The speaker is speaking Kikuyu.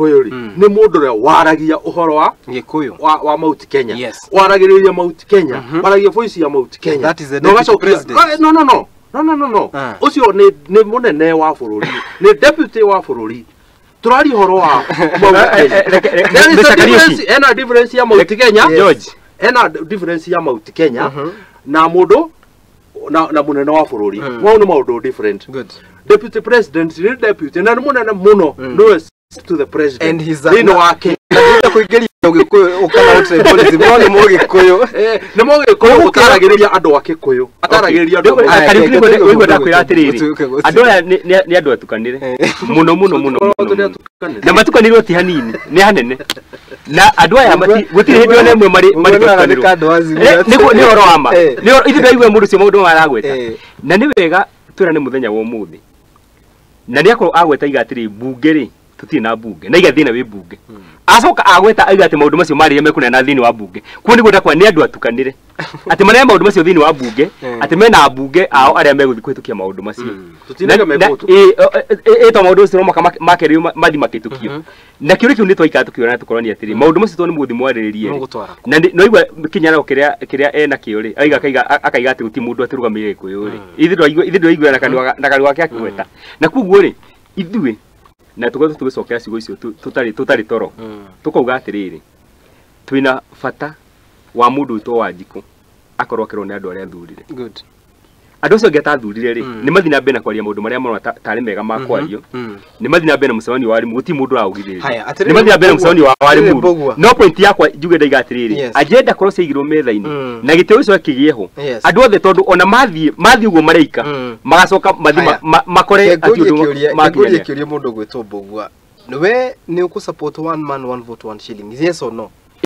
Gĩkũyũ rĩ, nĩ mũndũ ũrĩa waragia ũhoro wa Gĩkũyũ. wa Mount Kenya, waragĩrĩria Mount Kenya, waragia voice ya Mount Kenya. That is the Na deputy ũgacokia- president. No, no, no, no, no, no, no. Ah. Ũcio nĩ mũnene wa bũrũri, nĩ deputy wa bũrũri. Tũraria ũhoro wa Mount Kenya. There is a Mr. Kariuki. difference, hena difference ya Mount Kenya. George. Hena difference ya Mount Kenya na mũndũ na mũnene wa bũrũri. Mau nĩ maũndũ different. Good. Deputy president nĩ deputy na nĩ mũnene mũno, nĩwe to the president And he's a- thĩinĩ wa Kenya. Ndĩrenda kũingĩria Ũgĩkũyũ ũkana tribalism, no nĩ Mũgĩkũyũ. Nĩ Mũgĩkũyũ ũtaragĩrĩria andũ a Gĩkũyũ, ataragĩrĩria andũ a Aya, Kariuki, reke nĩguo tũigue ndakwĩra atĩrĩrĩ, andũ aya nĩ andũ atukanĩre mũno mũno mũno mũno mũno. Na matukanĩirwo ti hanini, nĩ hanene, na andũ aya gũtirĩ hĩndĩ ona ĩmwe marĩ Ũguo nĩ matukanĩrwo. andũ a Azimio. Nĩ ũhoro wa ma. Ithuĩ ndaigua mũndũ ũcio maũndũ maragweta, na nĩ wega twĩra nĩ mũthenya wa ũmũthĩ, na nĩ akorwo agweta iga atĩrĩ, mbunge rĩ, tũtirĩ na mbunge, na iga thĩna wĩ mbunge. Acoka agweta aiga atĩ maũndũ macio marĩria mekũneana thĩinĩ wa mbunge. Kuo nĩguo ndakwa nĩ andũ atukanĩre atĩ maneane maũndũ macio thĩinĩ wa mbunge, atĩ mena mbunge ao arĩa megũthiĩ kũhĩtũkia maũndũ macio. Tũtinauga mekũhĩtũkia. Ĩ to maũndũ macio no mũhaka makerĩrwo mathiĩ makĩhĩtũkio. Na kĩũria kĩu nĩ twaikara tũkĩũrana tũkorania atĩrĩ, maũndũ macio to nĩ mũgũthiĩ mwarĩrĩrie rĩ, Mũgũtwara. Na no igua kĩnyararo kĩrĩa ena kĩo rĩ, aiga akaiga atĩ gũtirĩ mũndũ atĩrũgamĩrĩire Gĩkũyũ rĩ. Ithuĩ ndũraigua na kanua gake akĩgweta. Na koguo rĩ, ithuĩ na tũkoretwo tũgĩcokera ciugo icio tũtarĩ toro, tũkauga atĩrĩrĩ, twĩna bata wa mũndũ wĩtwo Wanjikũ akorwo akĩrwo nĩ andũ arĩa athurire. Good. Andũ acio angĩ atathurire rĩ, nĩ mathiĩ na mbere na kwaria maũndũ marĩa marona tarĩ mega ma kwario. Nĩ mathiĩ na mbere na mũcemanio wa arimũ, gũtirĩ mũndũ ũraũgirĩrĩria. Haya, atĩrĩrĩ, Nĩ mathiĩ na mbere na mũcemanio wa atĩrĩrĩ, arimũ. Mbũgua. No point yakwa njuge ndaiga atĩrĩrĩ, agenda korwo ciaigirwo metha-inĩ na gĩtĩo gĩcoke kĩgĩe ho, andũ othe, tondũ ona mathiĩ ũguo mareika, magacoka mathiĩ makore Reke atĩ ngũrie ũndũ kĩũria, makinyanĩra. Ngũrie kĩũria mũndũ ũgwĩtwo Mbũgua. We nĩ ũkũ support one man, one vote, one shilling, yes or no?